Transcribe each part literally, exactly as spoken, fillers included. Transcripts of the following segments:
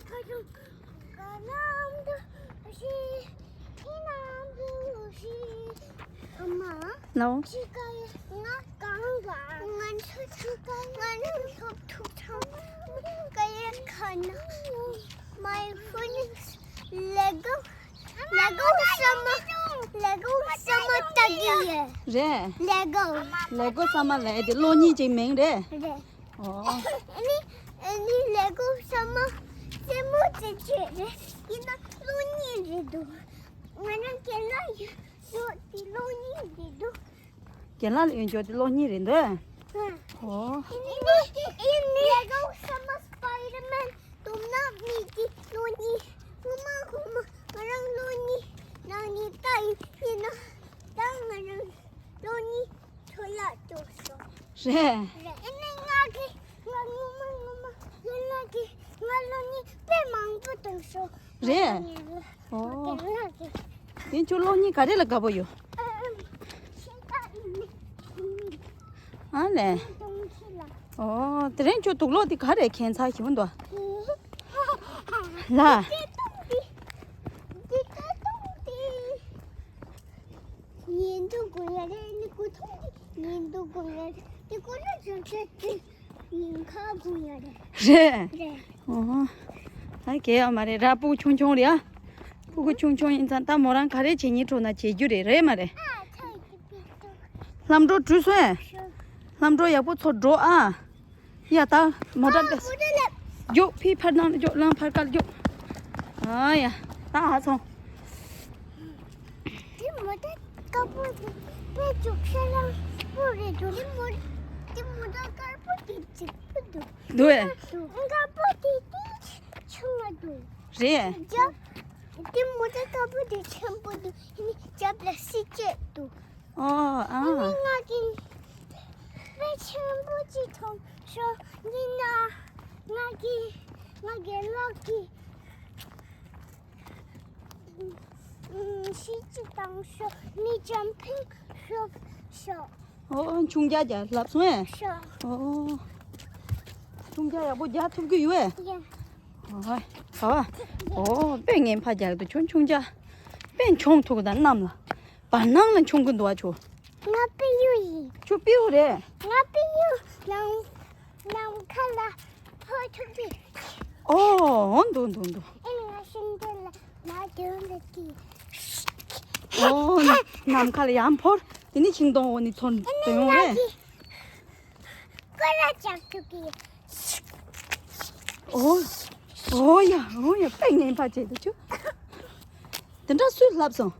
ཁ་ཆུང་། ག་ནམ་དུ་ཤི། ཨི་ནམ་དུ་ཤི། ཨ་མ། ལའོ། ཤི་ཀ་ཡེ་ང་གང་ག་ང་ཚོ་ཆུ་ཀ་ང་ནི་ཐོབ་ཐུབ་ཐང་། ཀ་ཡེ་ཁ་ན། My friends, Lego, Lego སམ་མ། Lego སམ་མ་ལྟ་གི་ཡོད། རེད། Lego. Lego སམ་མ་ལབ་དེ་གློག་བརྙན་གྱི་མིང་རེད། རེད། ཨོ། ཨ་ནི་ཨ་ནི་Lego སམ་མ་རྩེད་མོ་རྩེ་ཆེད་རེད། ཡིན་ན་གློག་བརྙན་རེད་འདུག་ང་རང་རྒན་ལགས་ཡོད་འདུག་དེ་གློག་བརྙན་རེད་འདུག་རྒན་ལགས་ལ་ཡོད་འཇོག་དེ་གློག་བརྙན་རེད་འདུག་ཧ། ཨོ། ཨ་ནི་ཨ་ནི་Lego སམ་མ་Spider-Man དུམ་ནག་མི་དེ་གློག་བརྙན། ངོ་མ་ངོ་མ་ང་རང་གློག་བརྙན་ནང་ནས་ལྟ་ཡིན། ཡིན་ན་ད་ང་རང་གློག་བརྙན་ཚོ་ལ་འགྲོ་སོང་། རེད། རེད། ཨ་ནི་ང་གི་ང་ངོ་མ་ངོ་མ་ཡིན་ན་གི་ང་གློག་བརྙན་དཔེ་མང་པོ་མཐོང་སོང་། རེད། ཨོ། ང་གི་ང་གི་དེ་ཁྱོད་གློག་བརྙན་ག་རེ་ལ་དགའ་པོ་ཡོད། ཨ་ཨ་ཤིང་རྟ་ཡིན་ནི། ཨ་ལས། གདོང་ཁྱི་ལ། ཨོ། དེ་རིང་ཁྱོད་དུག་ལོག་དེ་ག་རེ་ཁྱད་མཚར་ཞིག་འདུག་ལ། འདི་སྐད་གཏོང་དེ། འདི་སྐད་གཏོང་དེ། ཉིན་དུ་དགོས་ཡ་རེད། ནི་དགུ་ཐུང་དེ་ཉིན་དུ་དགོས་ཡ་རེད། དེ་ཀོ་ལ་ཅང་ཆད་དེ་ཉིན་ཁ་དགོས་ཡ་རེད། རེད། རེད། ཨོ། ཨ་གས་ཡོད་མ་རེད། ར་སྤུ་གུ་ཆུང་ཆུང་རེད་ཨ། སྤུ་གུ་ཆུང་ཆུང་ཡིན་ཙང་ད་མོ་རང་ག་རེ་བྱེད་སྙིང་བྲོ་ན་བྱེད་རྒྱུ་རེད། རེད་མ་རེད། ཨ་ཚ་ཡི་པི་ཏོ། ལྷམ་སྒྲོ་བྲུས་སོང་ཨེ། ཤོ། ལྷམ་སྒྲོ་ཡག་པོ་ཚོ་འགྲོ་ཨ། ཡ་ད་མོ་ཊ་ཨ་ལས། མོ་ཊ་ལས། མགྱོགས་ཕི་ཕར་ནང་མགྱོགས། ལམ་ཕར་ཀར་མགྱོགས། ཨ་ཡ་ད་ཧ་སོང་། དེ་མོ་ཊ་དཀར་པོ་དེ་དཔེ་མགྱོགས་ཤ་ལང་པོ་རེད་འདུག་དེ་མོ་དེ་མོ་ཊ་དཀར་པོ་དེ་རྫིག་པོ་འདུག་འདུག་ཨེ། དཀར་པོ་དེ་དེ་ཆུང་ང་འདུག་རེད། རྒྱབ། དེ་མོ་ཊ་དཀར་པོ་དེ་ཆེན་པོ་འདུག་ཨ་ནི་རྒྱབ་ལ་སི་ཅེ་འདུག་ཨོ་ཨ། ཨ་ནི་ང་གི་དཔེ་ཆེན་པོ་ཅིག་མཐོང་སོང་། ཡིན་ན་ང་གི་ང་གི་ལག་གི་ཤི་ཅིག་བཏང་སོང་། ནི་ཇམ་པིང་ཤོབ་ཤོག་ཨོ་ཆུང་རྒྱག་རྒྱག་ལབ་སོང་ཨེ། ཤོག་ཨོ། ཆུང་རྒྱག་ཡག་པོ་རྒྱག་ཐུབ་ཀྱི་ཡོད་ཨེ། ཡ། ཨོ་ཧོ། ཨོ་དཔེ་ངན་ཕ་རྒྱག་འདུག་ཁྱོད་ཆུང་རྒྱག་དཔེ་མཆོང་ཐུབ་ཀྱི་ད་གནམ་ལ། བར་སྣང་ལ་མཆོང་གི་འདུག་ཨ་ཁྱོད། ང་པི་ཡུ་ཡིན། ཁྱོད་པི་ཡུ་རེད། ང་པི་ཡུ་ནམ་ནམ་མཁའ་ལ་འཕུར་ཐུབ་པའི། ཨོ་འདུག་འདུག་འདུག་ཨེ་ང་ཤིང་རྟ་ལ་ང་དོན་ལ་ཀི། ཨོ་ནམ་མཁའ་ལ་ཡར་འཕུར། དེ་ནི་ཤིང་སྡོང་འོག་ནས་ཚུར་ཨེ་དོན་ཡོང་ང་རེད། གི་ཀོ་ར་ལྕགས་ཐུབ་ཀི། ཨོ། ཨོ་ཡ་ཨོ་ཡ་དཔེ་ངན་པ་བྱེད་འདུག་ཁྱོད། དེ་འདྲ་སུས་ལབ་སོང་།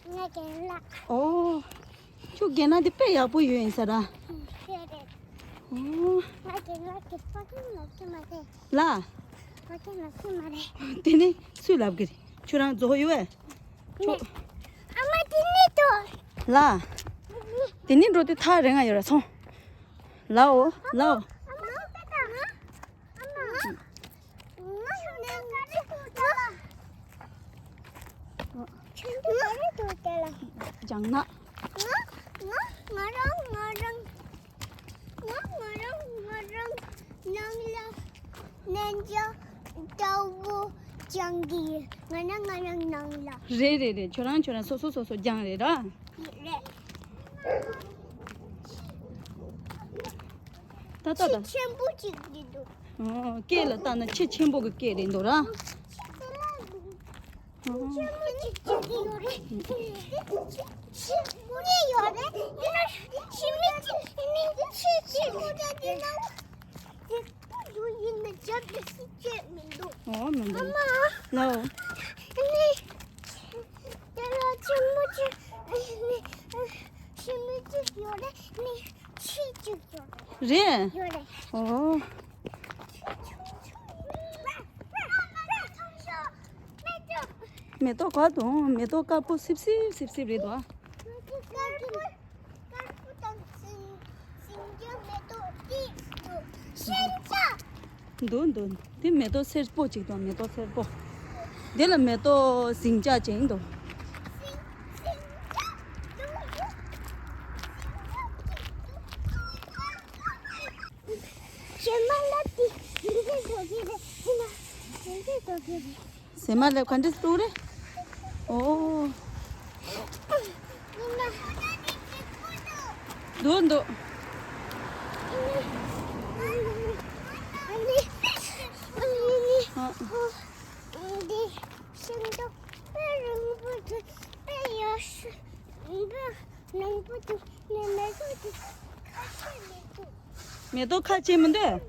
ང་རྒན་ལགས། ཨོ། ཁྱོད་རྒན་ལགས་འདི་དཔེ་ཡག་པོ་ཡོད་ཡིན་ས་ར། ཤེས་རེད། ཨོ། ང་རྒན་ལགས་ཀྱི་ཕ་རྒན་ལབ་ཀྱི་མ་རེད། ལ། ཕ་རྒན་ལབ་ཀྱི་མ་རེད། དེ་ནི་སུས་ལབ་ཀྱི་རེད། ཁྱོད་རང་རྫོགས་ཡོད་པས། ཁྱོད། ཨ་མ་དེ་ནི་དོ། ལ། དེ་ནི་འགྲོ་དུས་ཐག་རིང་ང་ཡོད་ར་སོང་། ལའོ་ལའོ། ཨ་མ་ཨ་མ། ལྗང་ནག་རེད་རེད་རེད། ཁྱོད་རང་ཁྱོད་རང་སོ་སོ་སོ་སྦྱངས་རེད་ར། རེད། ད་ད་ད། ཆེ་ཆེན་པོ་ཅིག་རེད་འདུག་ཨོ། སྐེ་ལ་ལྟ་ན་ཆེ་ཆེན་པོ་གི་སྐེ་རེད་འདུག་ར། ཆེ་དེ་ལ་ཆེན་པོ་ཅིག་ཅིག་ཡོད་རེད། ཆེ་མོ་ཡོད་རེད། ཡིན་ན་ཞི་མི་ཅིག་ནི་ཆེ་ཆེ་མོ་འདྲ་དེ་ན་རྫིག་པོ་འདུག་ཡིན་ན་རྒྱབ་ལ་སུ་བྱེད་མི་འདུག་ཨོ་མི་འདུག་ཨ་མ། ལའོ། ནི་དེ་ལ་ཆེན་མོ་ཅིག་ནི་ཞི་མི་ཅིག་ཡོད་རེད། ནི། ཆེ་ཅིག་ཡོད་རེད། རེད། ཡོད་རེད། ཨོ། མེ་ཏོག་ག་དུང་མེ་ཏོག་དཀར་པོ་སིབ་སིབ་སིབ་སིབ་རེད་དོ། དཀར་པོ་དཀར་པོ་དང་ཟིང་ཟིང་སྐྱ་མེ་ཏོག་ཏིག་ཏུ་ཤན་ཅ། འདུག་འདུག་དེ་མེ་ཏོག་སེར་པོ་ཅིག་དང་མེ་ཏོག་སེར་པོ། དེ་ལ་མེ་ཏོག་ཟིང་ཆ་ཅན་འདུག་ཞེ་མ་ལབ་དེ་མི་དེ་འགྲོ་གི་རེད་ཟེར་ན། ཟེ་མ་ལེབ་ག་འདྲ་སྤྲུག་རེད། ཨོ། འདུག་འདུག་ཨ། མེ་ཏོག་ཁ་ཕྱེ་མི་འདུག་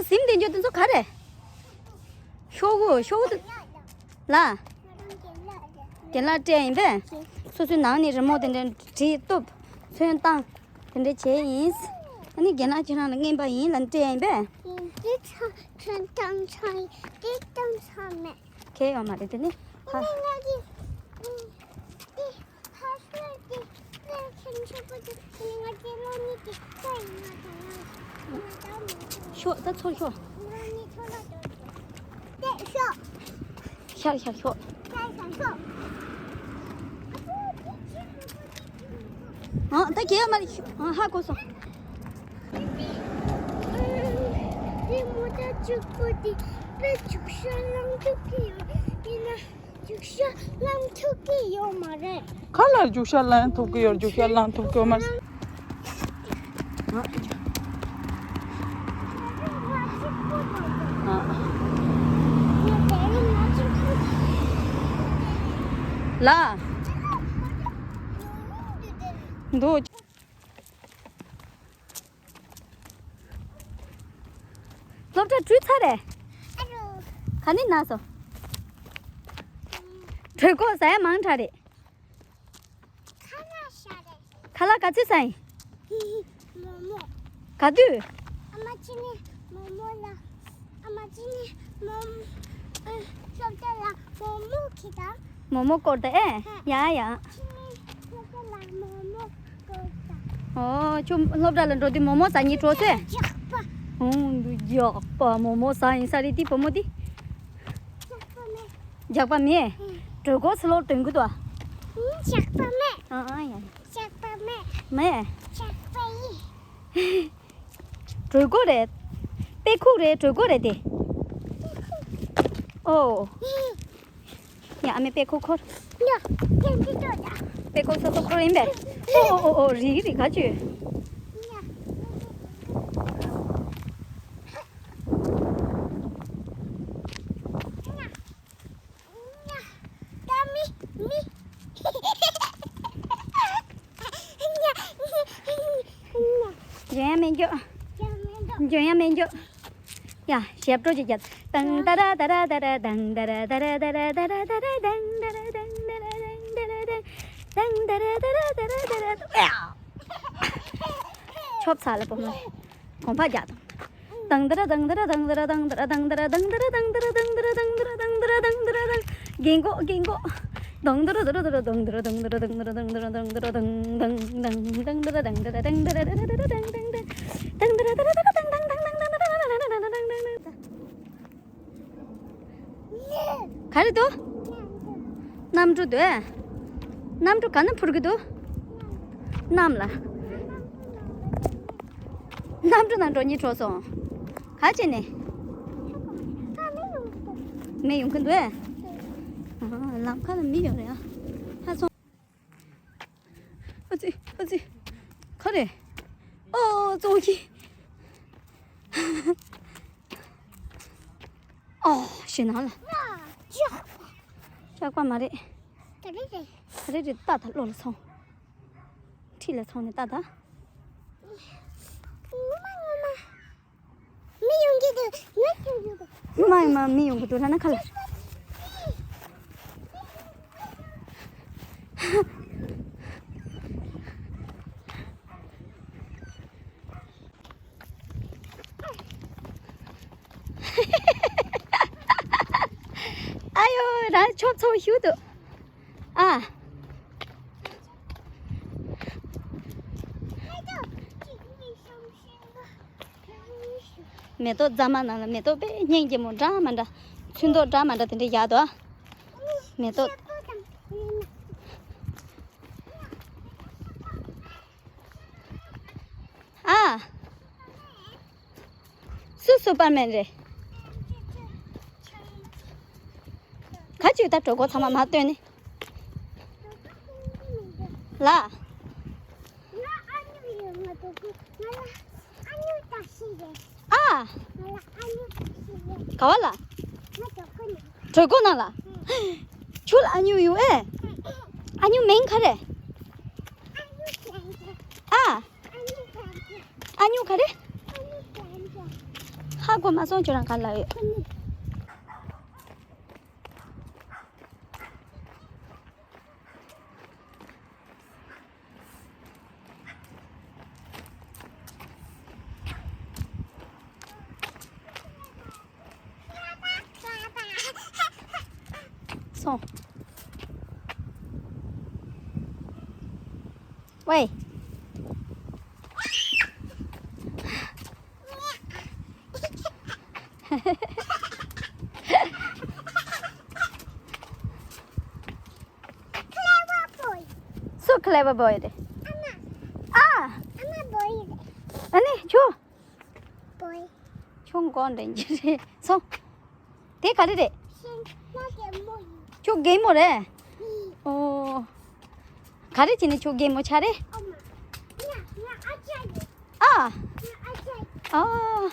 ཟིམ་དེ་འཇོག་དེ་ཚོ་ག་རེ། ཤོག་གུ་ཤོག་གུ་དེ། ལ། རྒན་ལགས་སྤྲད་ཡིན་པས། སོ་སོའི་ནང་ནས་རི་མོ་དེ་འདྲ་བྲིས་གཏུབ། ཚོན་བཏང་། དེ་འདྲ་བྱས་ཡིན། ཨ་ནི་རྒན་ལགས་ཁྱེད་རང་ལ་རྔན་པ་ཡིན་ལ་སྤྲད་ཡིན་པས། འདི་ཚོ་ཚོན་བཏང་ཚར་ཡིན། འདི་བཏང་ཚར་མེད། གལ་ཡོད་མ་རེད་དེ་ནི། ཧ། ཨ་ནི་ང་གི་འདི་ཕ་སོས་ཀྱི་ཀླད་ཆེན་ཆེན་པོ་དེ་ང་ཚོའི་ལོ་གཉིས་ཀྱི་སྐད་ཡིན་ན་དང་ང་ང་དང་མི་ཤོག་ད་ཚོར་ཤོག་ང་གཉིས་ཚོ་ལ་དོར་ཏེ་ཤོག་ཤར་ཤར་ཤོག་ཤར་ཤར་ཤོག་ཨ་ད་གས་མ་རེད་ཤོག་ཨ་ཧ་གོ་སོང་། དེ་མོ་ད་གཅིག་པོ་དེ་དཔེ་རྒྱུག་ཤར་ལངས་ཐུབ་ཀྱི་ཡོད་ཡིན་ན། རྒྱུག་ཤར་ལངས་ཐུབ་ཀྱི་ཡོད་མ་རེད། ག་ལ་རྒྱུག་ཤར་ལངས་ཐུབ་ཀྱི་ཡོད། རྒྱུག་ཤར་ལངས་ཐུབ་ཀྱི་ཡོད་མ་རེད། ལ། འདུག་སློབ་གྲྭ་གྲོལ་ཚར་རེད། ཨ་རོ། ག་ནས་ན་སོང་། གྲོད་ཁོག་ཟ་ཡ་མང་དྲགས་རེད། ཁ་ལག་ཤ་རེད། ཁ་ལག་ག་ཚོད་ཟ་ཡིན། མོག་མོག་ག་དུས། ཨ་མ་ཅི་ནས་མོག་མོག་ལ། ཨ་མ་ཅི་ནས་མོག་མོག་ཨ། སློབ་གྲྭ་ལ་མོག་མོག་ཁྱེར་དང་། མོག་མོག་སྐོར་དང་ཨེ། ཡ་ཡ། ཅི་ནས་སློབ་གྲྭ་ལ་མོག་མོག་ཨོ། ཁྱོད་སློབ་གྲྭ་ལ་འགྲོ་དུས་མོག་མོག་ཟ་སྙིང་བྲོ་སོང་། རྒྱགས་པ། ཨོ་འདུག་རྒྱགས་པ་མོག་མོག་ཟ་ཡིན་ས་རེད་དེ་བུ་མོ་དེ། རྒྱགས་པ་མེད། རྒྱགས་པ་མེད། ཨང་། གྲོད་ཁོག་ཚི་ལོར་དོན་གི་འདུག་ཨ། ཨང་། རྒྱགས་པ་མེད། ཨ་ཨ་ཡ། རྒྱགས་པ་མེད། མེད། རྒྱགས་པ་ཡིན། གྲོད་ཁོག་རེད། དཔེ་ཁུག་རེད་གྲོད་ཁོག་རེད་དེ། ཨོ། ཡ་ཨ་མའི་དཔེ་ཁུག་འཁོར། ཡ། དེ་འདི་ལྟོས་དང་། དཔེ་ཁུག་སོ་སོ་འཁོར་ཡིན་པས། ཨོ་ཨོ་ཨོ་ཨོ་རིག་རིག་ག་ཅུ། ཡ། ཡ། ཡ། ད་མི་མི། ཡ། ཡ། འཇོན་ཡ་མེད་འཇོ། ཡ་མེད་འཇོ། འཇོན་ཡ་མེད་འཇོ། ཡ། ཞབས་བྲོ་ཅིག་རྒྱབ། ཏང་ཏ་ར་ཏ་ར་ཏ་ར་ཏང་ཏ་ར་ཏ་ར་ཏ་ར་ཏ་ར་ཏ་ར་ཏང་ཏ་ར་ཏང་ཏ་ར་ཏང་ཏ་ར་ཏང་ཏ་ར་ཏང་ཏ་ར་ཏ་ར་ཏ་ར། ཆོབ་ཚ་ལ་པོ་མ་གོམ་པ་རྒྱག་དང་། ཏང་ཏ་ར་ཏང་ཏ་ར་ཏང་ཏ་ར་ཏང་ཏ་ར་ཏང་ཏ་ར་ཏང་ཏ་ར་ཏང་ཏ་ར་ཏང་ཏ་ར་ཏང་ཏ་ར་ཏང་ཏ་ར་ཏང་ཏ་ར་ཏང་། རྒན་གོག་རྒན་གོག་ཏང་ཏ་ར་ཏ་ར་ཏ་ར་ཏང་ཏ་ར་ཏང་ཏ་ར་ཏང་ཏ་ར་ཏང་ཏ་ར་ཏང་ཏ་ར་ཏང་ཏ་ར་ཏང་ཏ་ར་ཏང་ཏ་ར་ཏང་ཏ་ར་ཏང་ཏ་ར་ཏང་ཏ་ར་ཏང་ཏ་ར། ཏང་ཏ་ར་ཏ་ར་ཏ་ར་ཏང་ཏང་ཏང་ཏང་ཏང་ཏང་ཏང་ཏང་ཏང་ཏང་ཏང་། ག་རེ་འདུག་གནམ་གྲུ་འདུག་གནམ་གྲུ་ག་ན་འཕུར་གི་འདུག་གནམ་ལ། གནམ་གྲུ་ནང་འགྲོ་སྙིང་བྲོ་སོང་། ག་བྱས་ནས། མི་ཡོང་གི་འདུག་ཨེ། ཨ། ལམ་ཁ་ལ་མི་ཡོད་རེད་ཨ། ཧ་སོང་། ཨ་ཙི་ཨ་ཙི། ག་རེ། ཨོ་ཙོང་ཁྱི། ཨོ་ཞེ་ནང་ལ། ལྕགས་པ་མ་རེད། ག་རེ་རེད། ག་རེ་རེད་ལྟ་ད་བློ་ལ་ཚོང་། ཁྲིད་ལ་ཚོང་ནས་ལྟ་ད། ངོ་མ་ངོ་མ། མི་ཡོང་གི་འདུག་ང་ཡོང་གི་འདུག་མ་ཡིན་མ་མི་ཡོང་གི་འདུག་ལ་ན་ཁ་ལ། ཨ་ཡོ་རང་ཆོབ་ཚོ་ཞུ་འདུག་ཨ། མེ་ཏོག་རྫ་མ་ནང་ལ་མེ་ཏོག་དཔེ་སྙིང་རྗེ་མོ་འདྲ་མ་འདྲ་ ཚོན་མདོག་འདྲ་མི་འདྲ་དེ་འདྲ་ཡག་འདུག་མེ་ཏོག་ཨ། སུ་སུ་པར་མེན་རེད། ག་ཅིག་ད་གྲོད་ཁོག་ཚང་མ་མ་བཏོན་ནི། ལ། ང་ཨ་ཉུ་ཡོད་ང་དོ་ཁུ་ང་ལ་ཨ་ཉུ་ད་ཤི་རེད། ཨ། ང་ལ་ཨ་ཉུ་ད་ཤི་རེད། ག་བ་ལ། ང་དོ་ཁུ་ནང་། གྲོད་ཁོག་ནང་ལ། ཁྱོད་ལ་ཨ་ཉུ་ཡོད་ཨེ། ཨ་ཉུ་མིང་ག་རེ། ཨ་ཉུ་ད་ཤི་རེད། ཨ། ཨ་ཉུ་ད་ཤི་རེད། ཨ་ཉུ་ག་རེ། ཨ་ཉུ་ད་ཤི་རེད། ཧ་གོ་མ་སོང་ཁྱོད་རང་ག་ལ་ཡོད། ཁུ་ནི། སོང་། ཝེ། Clever boy. སུ་clever boy་རེད། ཨ་མ། ཨ། ཨ་མ་boy་རེད། ཨ་ནི་ཁྱོད། Boy. ཁྱོད་མགོ་འདྲེན་གྱི་རེད་སོང་། དེ་ག་རེ་རེད། ཤིང་། ང་རྒན་མོ་ཡིན། ཁྱོད་རྒན་མོ་རེད། ཡིན། ཨོ། ག་རེ་བྱས་ནས་ཁྱོད་རྒན་མོ་ཆགས་རེད། ཨ་མ། ང་ང་ཨ་ཅག་ཡིན། ཨ། ང་ཨ་ཅག་ཡིན། ཨ།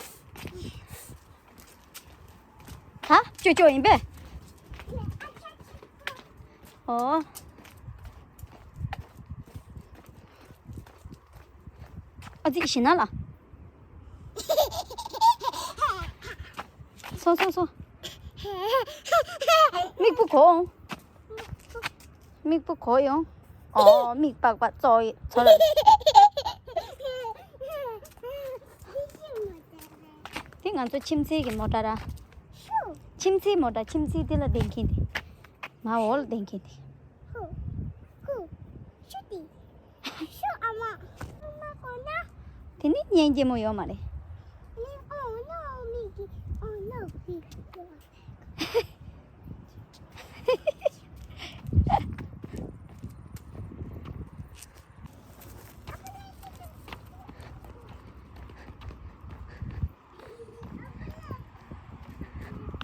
ད་ཅོ་ཅོ་ཡིན་པས། ཨོ། ཨ་ཙི་ཞི་ན་ལ། སོང་སོང་སོང་། མིག་སྤུ་གོ། མིག་སྤུ་གོ་ཡོང་། ཨོ་མིག་པགས་པ་ཙོག་ཡི་ཚོ་ལ། དེ་ང་ཚོ་ཁྱིམ་མཚེས་ཀྱི་མོ་ཊ་ར། ཤུ། ཁྱིམ་མཚེས་མོ་ཊ་ཁྱིམ་མཚེས་དེ་ལ་བསྡད་མཁན་དེ། མ་འོག་ལ་བསྡད་མཁན་དེ། ཧུ། ཧུ། ཤུ་དེ། ཤུ་ཨ་མ། ཨ་མ་གོ་ན། དེ་ནི་གཉེན་སྐྱེས་མོ་ཡོད་མ་རེད།